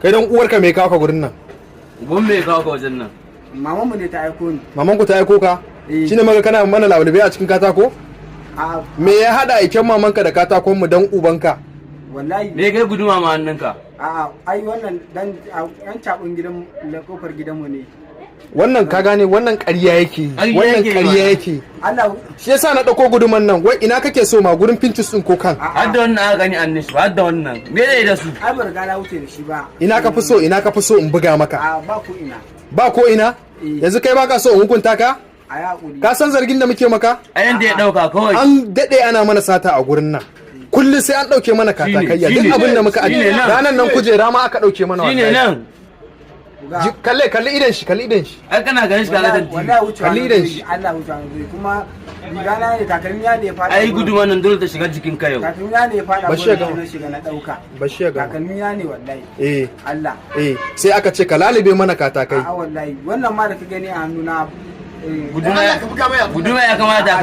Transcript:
Kai dan uwarka, me kawo ka gurin nan? Uban me kawo ka wajen nan? Maman mu ne ta aiko ni. Maman ku ta aiko ka? Eh. Shine maka kana mana lalube a cikin katako? A. Me ya hada aiken mamanka da katakon mu, dan ubanka? Wallahi. Me kai guduma ma hannunka? A, ai wannan dan cabin gidan na kofar gidanmu ne. Wannan, ka gane, wannan ƙarya yake yi. Ƙarya Wannan yake yi ƙarya mana. yake yi. Allah. Shi yasa na ɗauko guduman nan. Wai ina kake so ma, gurin pinches din ko kan? Har da wannan aka gani an nishi, har da wannan. Me ne da su? Ai ban riga na wuce da shi ba. Ina ka fi so, ina ka fi so in buga maka? A, ba ku ina. Ba ko ina? Eh. Yanzu kai baka so in hukunta ka? A yi hakuri. Ka san zargin da muke maka? A yanda ya dauka kawai. An daɗe ana mana sata a gurin nan. Kullum sai an ɗauke mana katakayya, duk Shine, abin da muka shine ajiye. nan. Ranan nan kujera ma aka ɗauke mana Shine wallahi. nan. Kalle, kalli idan shi, kalli idan shi. Ai kana ganin shi kaga Wallahi dan. wallahi wucewa Kalli na idan guri, shi. Allah, wucewa na guri, kuma riga na ne, takalmi na ne ya fada Ai gurin. guduma nan dole ta shiga jikin ka yau. Takalmi na ne ya fada Bashi ya gurin, gama. na shiga na dauka. Bashi ya gama. Takalmi na ne wallahi. Eh. Allah. Eh, sai aka ce ka lalube mana katakai. A'a, wallahi wannan ma da ka gani a hannuna Guduma, guduma ya kamata ka